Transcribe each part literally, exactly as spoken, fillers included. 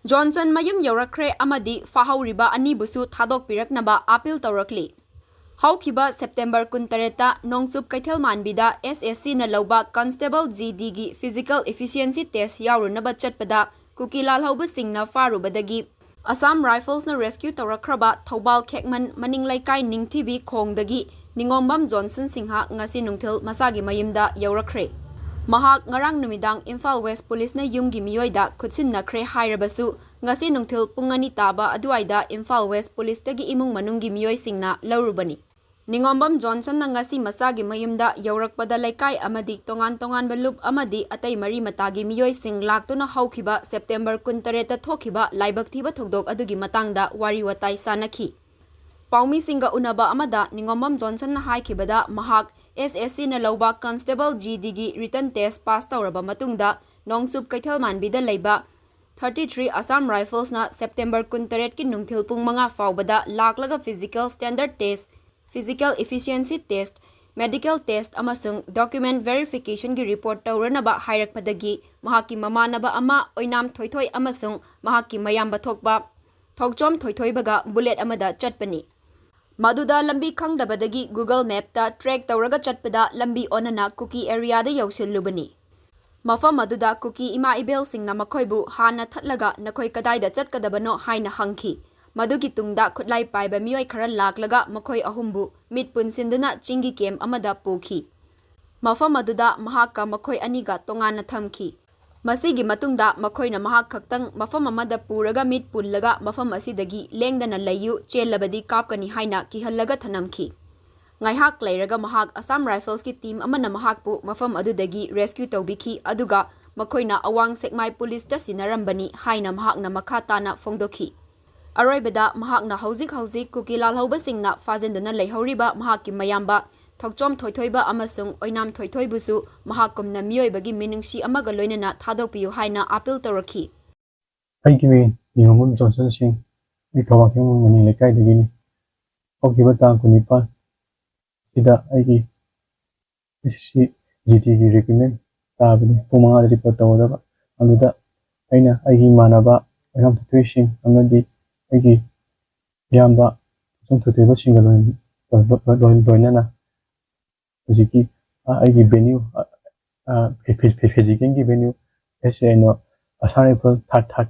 Johnson ꯃꯌꯨꯝ ꯌꯧꯔꯛꯈ꯭ꯔꯦ ꯑꯃꯗꯤ ꯐꯥꯍꯧꯔꯤꯕ ꯑꯅꯤꯕꯨꯁꯨ ꯊꯥꯗꯣꯛꯄꯤꯔꯛꯅꯕ appeal ꯇꯧꯔꯛꯂꯤ꯫ ꯍꯧꯈꯤꯕ ꯁꯦꯞꯇꯦꯝꯕꯔ ꯀꯨꯟꯇꯔꯦꯠꯇ ꯅꯣꯡꯆꯨꯞ ꯀꯩꯊꯦꯜ ꯃꯥꯟꯕꯤꯗ ꯑꯦꯁ ꯑꯦꯁ ꯁꯤꯅ ꯂꯧꯕ constable G ꯗꯤꯒꯤ physical efficiency test ꯌꯥꯎꯔꯨꯅꯕ ꯆꯠꯄꯗ ꯀꯨꯀꯤ ꯂꯥꯜꯍꯧꯕꯁꯤꯡꯅ ꯐꯥꯔꯨꯕꯗꯒꯤ ꯑꯁꯥꯝ ꯔꯥꯏꯐꯜꯁꯅ ꯔꯦꯁꯀ꯭ꯌꯨ ꯇꯧꯔꯛꯈ꯭ꯔꯕ ꯊꯧꯕꯥꯜ ꯈꯦꯛꯃꯟ ꯃꯅꯤꯡ ꯂꯩꯀꯥꯏ ꯅꯤꯡꯊꯤꯕꯤ ꯈꯣꯡꯗꯒꯤ ꯅꯤꯉꯣꯝꯕꯝ ꯖꯣꯟꯁꯟ ꯁꯤꯡꯍ ꯉꯁꯤ ꯅꯨꯡꯊꯤꯜ ꯃꯁꯥꯒꯤ ꯃꯌꯨꯝꯗ ꯌꯧꯔꯛꯈ꯭ꯔꯦ꯫ ꯃꯍꯥꯛ ꯉꯔꯥꯡ ꯅꯨꯃꯤꯗꯥꯡ ꯏꯝꯐꯥꯜ ꯋꯦꯁ ꯄꯨꯂꯤꯁꯅ ꯌꯨꯝꯒꯤ ꯃꯤꯑꯣꯏꯗ ꯈꯨꯠꯁꯤꯟꯅꯈ꯭ꯔꯦ ꯍꯥꯏꯔꯕꯁꯨ, ꯉꯁꯤ ꯅꯨꯡꯊꯤꯜ ꯄꯨꯡ ꯑꯅꯤ ꯇꯥꯕ ꯑꯗꯨꯋꯥꯏꯗ ꯏꯝꯐꯥꯜ ꯋꯦꯁ ꯄꯨꯂꯤꯁꯇꯒꯤ ꯏꯃꯨꯡ ꯃꯅꯨꯡꯒꯤ ꯃꯤꯑꯣꯏꯁꯤꯡꯅ ꯂꯧꯔꯨꯕꯅꯤ꯫ ꯅꯤꯉꯣꯝꯕꯝ ꯖꯣꯟꯁꯟꯅ ꯉꯁꯤ ꯃꯁꯥꯒꯤ ꯃꯌꯨꯝꯗ ꯌꯧꯔꯛꯄꯗ ꯂꯩꯀꯥꯏ ꯑꯃꯗꯤ ꯇꯣꯉꯥꯟ ꯇꯣꯉꯥꯟꯕ ꯂꯨꯞ ꯑꯃꯗꯤ ꯑꯇꯩ ꯃꯔꯤ ꯃꯇꯥꯒꯤ ꯃꯤꯑꯣꯏꯁꯤꯡ ꯂꯥꯛꯇꯨꯅ ꯍꯧꯈꯤꯕ ꯁꯦꯞꯇꯦꯝꯕꯔ ꯀꯨꯟꯇꯔꯦꯠꯇ ꯊꯣꯛꯈꯤꯕ ꯂꯥꯏꯕꯛ ꯊꯤꯕ ꯊꯧꯗꯣꯛ ꯑꯗꯨꯒꯤ ꯃꯇꯥꯡꯗ ꯋꯥꯔꯤ ꯋꯥꯇꯥꯏ ꯁꯥꯟꯅꯈꯤ꯫ ꯄꯥꯎꯃꯤꯁꯤꯡꯒ ꯎꯅꯕ ꯑꯃꯗ ꯅꯤꯉꯣꯝꯕꯝ ꯖꯣꯟꯁꯟꯅ ꯍꯥꯏꯈꯤꯕꯗ, ꯃꯍꯥꯛ ꯑꯦꯁ ꯑꯦꯁ ꯁꯤꯅ ꯂꯧꯕ ꯀꯟꯁꯇꯦꯕꯜ ꯖꯤ ꯗꯤꯒꯤ ꯔꯤꯇꯟ ꯇꯦꯁ ꯄꯥꯁ ꯇꯧꯔꯕ ꯃꯇꯨꯡꯗ ꯅꯣꯡꯆꯨꯞ ꯀꯩꯊꯦꯜ ꯃꯥꯟꯕꯤꯗ ꯂꯩꯕ ꯊꯥꯔꯇꯤ ꯊ꯭ꯔꯤ ꯑꯁꯥꯝ ꯔꯥꯏꯐꯜꯁꯅ ꯁꯦꯞꯇꯦꯝꯕꯔ ꯀꯨꯟꯇꯔꯦꯠꯀꯤ ꯅꯨꯡꯊꯤꯜ ꯄꯨꯡ ꯃꯉꯥ ꯐꯥꯎꯕꯗ ꯂꯥꯛꯂꯒ physical standard test, physical efficiency test, medical test ꯑꯃꯁꯨꯡ ꯗꯣꯀ꯭ꯌꯨꯃꯦꯟꯠ ꯚꯦꯔꯤꯐꯤꯀꯦꯁꯟꯒꯤ ꯔꯤꯄꯣꯔꯠ ꯇꯧꯔꯅꯕ ꯍꯥꯏꯔꯛꯄꯗꯒꯤ ꯃꯍꯥꯛꯀꯤ ꯃꯃꯥꯟꯅꯕ ꯑꯃ ꯑꯣꯏꯅꯥꯝ ꯊꯣꯏꯊꯣꯏ ꯑꯃꯁꯨꯡ ꯃꯍꯥꯛꯀꯤ ꯃꯌꯥꯝꯕ ꯊꯣꯛꯄ ꯊꯣꯛꯆꯣꯝ ꯊꯣꯏꯊꯣꯏꯕꯒ ꯕꯨꯂꯦꯠ ꯑꯃꯗ ꯆꯠꯄꯅꯤ꯫ ꯃꯗꯨꯗ ꯂꯝꯕꯤ ꯈꯪꯗꯕꯗꯒꯤ ꯒꯨꯒꯜ ꯃꯦꯞꯇ ꯇ꯭ꯔꯦꯛ ꯇꯧꯔꯒ ꯆꯠꯄꯗ ꯂꯝꯕꯤ ꯑꯣꯟꯅꯅ ꯀꯨꯀꯤ ꯑꯦꯔꯤꯌꯥꯗ ꯌꯧꯁꯤꯜꯂꯨꯕꯅꯤ꯫ ꯃꯐꯝ ꯑꯗꯨꯗ ꯀꯨꯀꯤ ꯏꯃꯥ ꯏꯕꯦꯜꯁꯤꯡꯅ ꯃꯈꯣꯏꯕꯨ ꯍꯥꯟꯅ ꯊꯠꯂꯒ ꯅꯈꯣꯏ ꯀꯗꯥꯏꯗ ꯆꯠꯀꯗꯕꯅꯣ ꯍꯥꯏꯅ ꯍꯪꯈꯤ꯫ ꯃꯗꯨꯒꯤ ꯇꯨꯡꯗ ꯈꯨꯠꯂꯥꯏ ꯄꯥꯏꯕ ꯃꯤꯑꯣꯏ ꯈꯔ ꯂꯥꯛꯂꯒ ꯃꯈꯣꯏ ꯑꯍꯨꯝꯕꯨ ꯃꯤꯠ ꯄꯨꯟꯁꯤꯟꯗꯨꯅ ꯆꯤꯡꯒꯤ ꯀꯦꯝꯞ ꯑꯃꯗ ꯄꯨꯈꯤ꯫ ꯃꯐꯝ ꯑꯗꯨꯗ ꯃꯍꯥꯛꯀ ꯃꯈꯣꯏ ꯑꯅꯤꯒ ꯇꯣꯉꯥꯟꯅ ꯊꯝꯈꯤ꯫ ꯃꯁꯤꯒꯤ ꯃꯇꯨꯡꯗ ꯃꯈꯣꯏꯅ ꯃꯍꯥꯛ ꯈꯛꯇꯪ ꯃꯐꯝ ꯑꯃꯗ ꯄꯨꯔꯒ ꯃꯤꯠ ꯄꯨꯜꯂꯒ ꯃꯐꯝ ꯑꯁꯤꯗꯒꯤ ꯂꯦꯡꯗꯅ ꯂꯩꯌꯨ, ꯆꯦꯜꯂꯕꯗꯤ ꯀꯥꯞꯀꯅꯤ ꯍꯥꯏꯅ ꯀꯤꯍꯜꯂꯒ ꯊꯅꯝꯈꯤ꯫ ꯉꯥꯏꯍꯥꯛ ꯂꯩꯔꯒ ꯃꯍꯥꯛ ꯑꯁꯥꯝ ꯔꯥꯏꯐꯜꯁꯀꯤ ꯇꯤꯝ ꯑꯃꯅ ꯃꯍꯥꯛꯄꯨ ꯃꯐꯝ ꯑꯗꯨꯗꯒꯤ ꯔꯦꯁꯀ꯭ꯌꯨ ꯇꯧꯕꯤꯈꯤ, ꯑꯗꯨꯒ ꯃꯈꯣꯏꯅ ꯑꯋꯥꯡ ꯁꯦꯛꯃꯥꯏ ꯄꯨꯂꯤꯁꯇ ꯁꯤꯟꯅꯔꯝꯕꯅꯤ ꯍꯥꯏꯅ ꯃꯍꯥꯛꯅ ꯃꯈꯥ ꯇꯥꯅ ꯐꯣꯡꯗꯣꯛꯈꯤ꯫ ꯑꯔꯣꯏꯕꯗ ꯃꯍꯥꯛꯅ ꯍꯧꯖꯤꯛ ꯍꯧꯖꯤꯛ ꯀꯨꯀꯤ ꯂꯥꯜꯍꯧꯕꯁꯤꯡꯅ ꯐꯥꯖꯤꯟꯗꯨꯅ ꯂꯩꯍꯧꯔꯤꯕ ꯃꯍꯥꯛꯀꯤ ꯃꯌꯥꯝꯕ ꯊꯣꯛꯆꯣꯝ ꯊꯣꯏꯊꯣꯏꯕ ꯑꯃꯁꯨꯡ ꯑꯣꯏꯅꯥꯝ ꯊꯣꯏꯊꯣꯏꯕꯨꯁꯨ ꯃꯍꯥꯛꯀꯨꯝꯅ ꯃꯤꯑꯣꯏꯕꯒꯤ ꯃꯤꯅꯨꯡꯁꯤ ꯑꯃꯒ ꯂꯣꯏꯅꯅ ꯊꯥꯗꯣꯛꯄꯤꯌꯨ ꯍꯥꯏꯅ ꯑꯥꯄꯤꯜ ꯇꯧꯔꯛꯈꯤ꯫ ꯑꯩꯒꯤ ꯃꯤꯡ ꯅꯤꯉꯣꯝꯕꯝ ꯖꯣꯟꯁꯟ ꯁꯤꯡ, ꯑꯩ ꯊꯧꯕꯥꯜ ꯈꯦꯡꯃꯟ ꯃꯅꯤꯡ ꯂꯩꯀꯥꯏꯗꯒꯤꯅꯤ꯫ ꯍꯧꯈꯤꯕ ꯇꯥꯡ ꯀꯨꯟꯅꯤꯄꯥꯟ ꯁꯤꯗ ꯑꯩꯒꯤ ꯑꯦꯁ ꯑꯦꯁ ꯁꯤ ꯖꯤ ꯗꯤꯒꯤ ꯔꯤꯀ꯭ꯔꯨꯠꯃꯦꯟ ꯇꯥꯕꯅꯤ꯫ ꯄꯨꯡ ꯃꯉꯥꯗ ꯔꯤꯄꯣꯔꯠ ꯇꯧꯒꯗꯕ꯫ ꯑꯗꯨꯗ ꯑꯩꯅ ꯑꯩꯒꯤ ꯏꯃꯥꯟꯅꯕ ꯂꯩꯉꯥꯝ ꯊꯣꯏꯊꯣꯏꯕꯁꯤꯡ ꯑꯃꯗꯤ ꯑꯩꯒꯤ ꯏꯌꯥꯝꯕ ꯊꯣꯏꯊꯣꯏꯕꯁꯤꯡꯒ ꯂꯣꯏꯅꯅ ꯍꯧꯖꯤꯛꯀꯤ ꯑꯩꯒꯤ ꯚꯦꯅ꯭ꯌꯨ, ꯐꯤꯖꯤꯀꯦꯜꯒꯤ ꯚꯦꯅ꯭ꯌꯨ ꯑꯦꯁ A N O Assam rifle,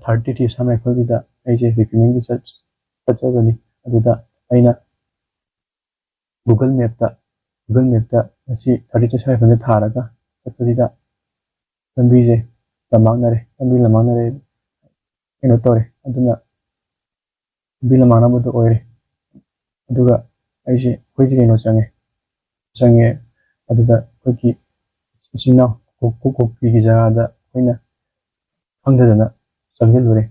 thirty three Assam ꯔꯥꯏꯐꯜꯁꯤꯗ ꯑꯩꯁꯦ ꯔꯤꯀ꯭ꯔꯨꯠꯃꯦꯟꯒꯤ ꯆꯠꯆꯕꯅꯤ꯫ ꯑꯗꯨꯗ ꯑꯩꯅ ꯒꯨꯒꯜ ꯃꯦꯞꯇ ꯒꯨꯒꯜ ꯃꯦꯞꯇ ꯃꯁꯤ ꯊꯥꯔꯇꯤ ꯊ꯭ꯔꯤ ꯑꯁꯥꯝ ꯔꯥꯏꯐꯜꯁꯦ ꯊꯥꯔꯒ ꯆꯠꯄꯁꯤꯗ ꯂꯝꯕꯤꯁꯦ ꯂꯝꯃꯥꯡꯅꯔꯦ꯫ ꯂꯝꯕꯤ ꯂꯝꯃꯥꯡꯅꯔꯦ, ꯀꯩꯅꯣ ꯇꯧꯔꯦ꯫ ꯑꯗꯨꯅ ꯂꯝꯕꯤ ꯂꯝꯃꯥꯡꯅꯕꯗꯣ ꯑꯣꯏꯔꯦ꯫ ꯑꯗꯨꯒ ꯑꯩꯁꯦ, ꯑꯩꯈꯣꯏꯁꯦ ꯀꯩꯅꯣ ꯆꯪꯉꯦ, ꯆꯪꯉꯦ꯫ ꯑꯗꯨꯗ ꯑꯩꯈꯣꯏꯒꯤ ꯏꯆꯤꯟ ꯏꯅꯥꯎ ꯀꯣꯛ-, ꯀꯣꯛ-, ꯀꯣꯛꯄꯤꯒꯤ ꯖꯒꯥꯗ ꯑꯩꯈꯣꯏꯅ ꯈꯪꯗꯗꯅ ꯆꯪꯁꯤꯜꯂꯨꯔꯦ꯫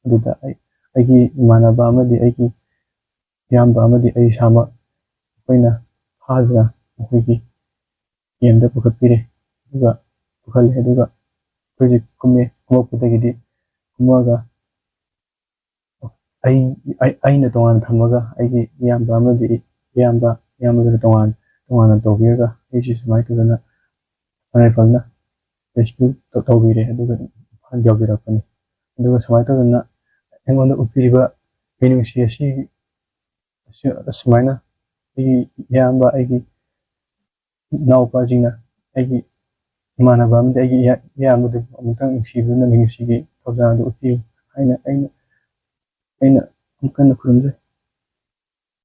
ꯑꯗꯨꯗ ꯑꯩ, ꯑꯩꯒꯤ ꯏꯃꯥꯟꯅꯕ ꯑꯃꯗꯤ ꯑꯩꯒꯤ ꯏꯌꯥꯝꯕ ꯑꯃꯗꯤ ꯑꯩ ꯏꯁꯥꯃꯛ ꯑꯩꯈꯣꯏꯅ ꯐꯥꯗꯨꯅ ꯑꯩꯈꯣꯏꯒꯤ ꯀꯦꯝꯗ ꯄꯨꯈꯠꯄꯤꯔꯦ꯫ ꯑꯗꯨꯒ ꯄꯨꯈꯠꯂꯦ꯫ ꯑꯗꯨꯒ ꯑꯩꯈꯣꯏꯁꯦ ꯀꯨꯝꯃꯦ꯫ ꯀꯨꯝꯃꯛꯄꯗꯒꯤꯗꯤ ꯀꯨꯝꯃꯛꯑꯒ ꯑꯩ, ꯑꯩ, ꯑꯩꯅ ꯇꯣꯉꯥꯟꯅ ꯊꯝꯃꯒ ꯑꯩꯒꯤ ꯏꯌꯥꯝꯕ ꯑꯃꯗꯤ ꯏꯌꯥꯝꯕ, ꯏꯌꯥꯝꯕꯗꯨꯅ ꯇꯣꯉꯥꯟ, ꯇꯣꯉꯥꯟꯅ ꯇꯧꯕꯤꯔꯒ ꯑꯩꯁꯦ ꯁꯨꯃꯥꯏꯅ ꯇꯧꯗꯅ ꯑꯁꯥꯝ ꯔꯥꯏꯐꯜꯅ ꯔꯦꯁꯀ꯭ꯌꯨ ꯇꯧꯕꯤꯔꯦ꯫ ꯑꯗꯨꯒ ꯏꯝꯐꯥꯜ ꯌꯧꯕꯤꯔꯛꯄꯅꯤ꯫ ꯑꯗꯨꯒ ꯁꯨꯃꯥꯏꯅ ꯇꯧꯗꯅ ꯑꯩꯉꯣꯟꯗ ꯎꯠꯄꯤꯔꯤꯕ ꯃꯤꯅꯨꯡꯁꯤ ꯑꯁꯤ, ꯑꯁꯤ, ꯑꯁꯨꯃꯥꯏꯅ ꯑꯩꯒꯤ ꯏꯌꯥꯝꯕ, ꯑꯩꯒꯤ ꯏꯅꯥꯎꯄꯥꯁꯤꯡꯅ, ꯑꯩꯒꯤ ꯏꯃꯥꯟꯅꯕ ꯑꯃꯗꯤ ꯑꯩꯒꯤ ꯏꯌꯥ-, ꯏꯌꯥꯝꯕꯗꯨ ꯑꯃꯨꯛꯇꯪ ꯅꯨꯡꯁꯤꯕꯤꯗꯨꯅ ꯃꯤꯅꯨꯡꯁꯤꯒꯤ ꯊꯧꯖꯥꯜ ꯑꯗꯨ ꯎꯠꯄꯤꯌꯨ ꯍꯥꯏꯅ ꯑꯩꯅ, ꯑꯩꯅ ꯑꯃꯨꯛ ꯍꯟꯅ ꯈꯨꯔꯨꯝꯖꯔꯤ꯫